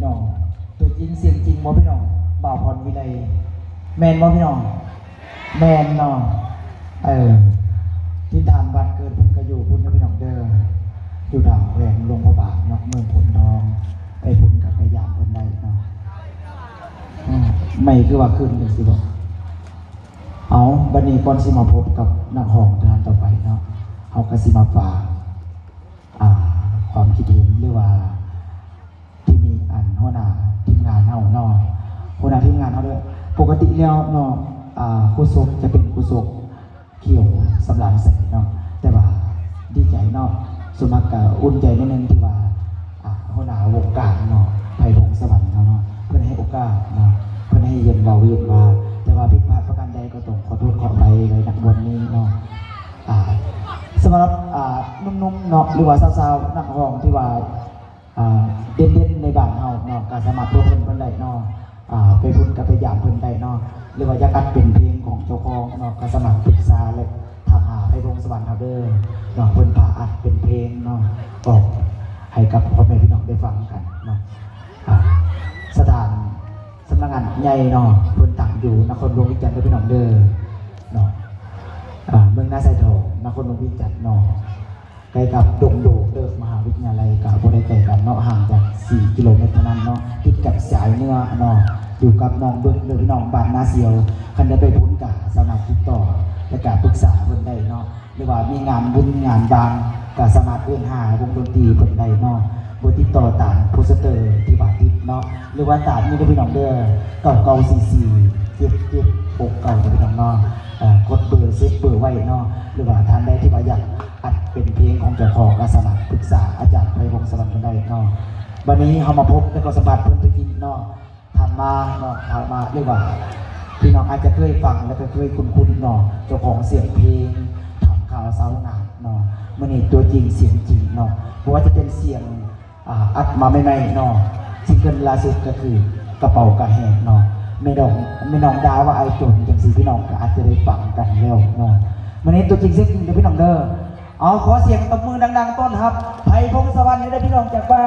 ນ້ອງ ຕົວຈິງສຽງຈິງບໍ່ພີ່ນ້ອງ? ບ່າວພອນວິໄລ ແມ່ນບໍ່ພີ່ນ້ອງ? ແມ່ນເນາະ. ເອີ ຖິ່ນຖານບ້ານເກີດເພິ່ນກໍຢູ່ພຸ້ນເດີພີ່ນ້ອງເດີ ຢູ່ທາງແຂວງຫຼວງພະບາງເນາະ ເມືອງໂພນທອງ. ໄປພຸ້ນກໍໄປຢາມເພິ່ນໄດ້ເນາະ. ອືມ ໄມຄືວ່າຂຶ້ນຈັ່ງຊີ້ບໍ? ເອົາ ບັດນີ້ກ່ອນຊິມາພົບກັບນັກຮ້ອງທ່ານຕໍ່ໄປເນາະ ເຮົາກໍຊິມາຝາກ ອ່າ ຄວາມຄິດເຫັນ ຫຼືວ່າທີ່ມີອັນຫົວໜ້າທີມງານເຮົາເນາະ ຫົວໜ້າທີມງານເຮົາເດີ. ປົກກະຕິແລ້ວເນາະ ອ່າ ໂຄສົກຈະເປັນໂຄສົກຂຽວສຳລານໃສເນາະ ແຕ່ວ່າດີໃຈເນາະ ສ່ວນມາກກະອຸ່ນໃຈໜ້ອຍໜຶ່ງທີ່ວ່າ ອ່າ ຫົວໜ້າວົງການເນາະ ໄພພົງສະຫວັນເຮົາເນາະ ເພິ່ນໃຫ້ໂອກາດເນາະ ເພິ່ນໃຫ້ຮຽນເວົ້າຮຽນວ່າ ແຕ່ວ່າຜິດພາດປະການໃດກໍຕ້ອງຂໍໂທດຂໍອະໄພໄວ້ນະບ່ອນນີ້ເນາະ. ອ່າ ສຳລັບ ອ່າ ໜຸ່ມໆເນາະ ຫຼືວ່າສາວໆ ນັກຮ້ອງທີ່ວ່າ ອ່າ ເດັ່ນໆໃນບ້ານເຮົາເນາະ ກໍສາມາດພົວພັນເພິ່ນໄດ້ເນາະ. ອ່າ ໄປພຸ້ນກໍໄປຢາມເພິ່ນໄດ້ເນາະ ຫຼືວ່າຢາກອັດເປັນເພງຂອງເຈົ້າຂອງເນາະ ກໍສາມາດປຶກສາ ແລະ ທັກຫາໄພພົງສະຫວັນເຮົາເດີເນາະ ເພິ່ນພາອັດເປັນເພງເນາະ ອອກໃຫ້ກັບພໍ່ແມ່ພີ່ນ້ອງໄດ້ຟັງກັນເນາະ. ອ່າ ສະຖານ ສຳນັກງານໃຫຍ່ເນາະ ເພິ່ນຕັ້ງຢູ່ນະຄອນຫຼວງວຽງຈັນເດີພີ່ນ້ອງເດີເນາະ. ອ່າ ເມືອງນາຊາຍທອງ ນະຄອນຫຼວງວຽງຈັນເນາະ ໃກ້ກັບດົງໂດກເດີ ມະຫາວິທະຍາໄລກໍບໍ່ໄດ້ໄກກັນເນາະ ຫ່າງຈາກສີ່ກິໂລແມັດເທົ່ານັ້ນເນາະ ຕິດກັບສາຍເໜືອເນາະ ຢູ່ກັບໜອງບຶກເດີພີ່ນ້ອງ ບ້ານນາສ່ຽວ. ຄັນໄດ້ໄປພຸ້ນກໍສາມາດຕິດຕໍ່ ແລະ ກໍປຶກສາເພິ່ນໄດ້ເນາະ. ຫຼືວ່າມີງານບຸນງານບານ ກໍສາມາດເອີ້ນຫາວົງດົນຕີເພິ່ນໄດ້ເນາະ. ເບີຕິດຕໍ່ຕາມໂປສເຕີທີ່ວ່າຕິດເນາະ ຫຼືວ່າຕາມນີ້ເດີພີ່ນ້ອງເດີ ເກົ້າເກົ້າສີ່ສີ່ເຈັດເຈັດຫົກເກົ້າເດີພີ່ນ້ອງເນາະ. ເອີ ກົດເບີ ເຊບເບີໄວ້ເນາະ ຫຼືວ່າທ່ານໃດທີ່ວ່າຢາກອັດເປັນເພງຂອງເຈົ້າຂອງ ກໍສາມາດປຶກສາອາຈານໄພພົງສະຫວັນເພິ່ນໄດ້ເນາະ. ບັດນີ້ເຮົາມາພົບ ແລະ ກໍສຳພາດເພິ່ນໄປກິນເນາະ. ຜ່ານມາເນາະ ຜ່ານມາ ຫຼືວ່າພີ່ນ້ອງອາດຈະເຄີຍຟັງ ແລະ ກໍເຄີຍຄຸ້ນໆເນາະ ເຈົ້າຂອງສຽງເພງ ຖາມຂ່າວຊາວນາເນາະ. ມື້ນີ້ຕົວຈິງສຽງຈິງເນາະ ບໍ່ວ່າຈະເປັນສຽງ ອ່າ ອັດມາໃໝ່ໆເນາະ ຊິງເກິນລ່າສຸດກໍຄືກະເປົາກະແຮງເນາະ ແມ່ນ້ອງ ແມ່ນ້ອງດາວ່າອ້າຍຈົນ ຈັ່ງຊີ້ ພີ່ນ້ອງກໍອາດຈະໄດ້ຟັງກັນແລ້ວເນາະ. ມື້ນີ້ຕົວຈິງສຽງຈິງເດີພີ່ນ້ອງເດີ. ເອົາ ຂໍສຽງຕົບມືດັງໆ ຕ້ອນຮັບ ໄພພົງສະຫວັນ ເດີພີ່ນ້ອງ ຈາກບ້ານ